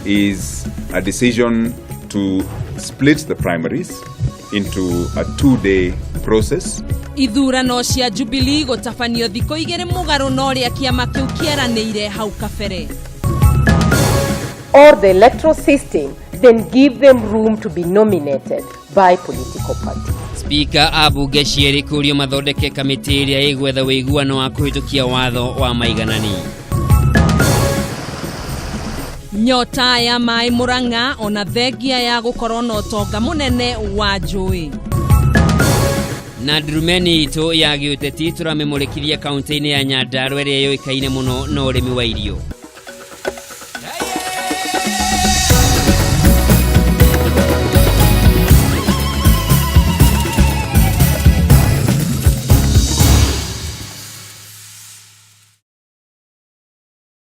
is a decision to split the primaries into a 2-day process. Ithurano cia Jubilee gũtabanio thikũ igĩrĩ mũgarũ na ũrĩa kĩama kĩu kĩeranĩire hau kabere. Or the electoral system, then give them room to be nominated by political parties. Spika a mbunge cierĩ kũrio mathondeke kamĩtĩ ĩrĩa ĩgwetha ũiguano wa kũhĩtũkia watho wa maiganani. Nyota ya maĩ Murang'a ona thengia ya gũkorwo na ũtonga mũnene wa njũĩ. Na ndurumeni itũ ya gĩũteti tũramĩmũrĩkirie kaunti-inĩ ya Nyandarua ĩrĩa yũĩkaine mũno na ũrĩmi wa irio.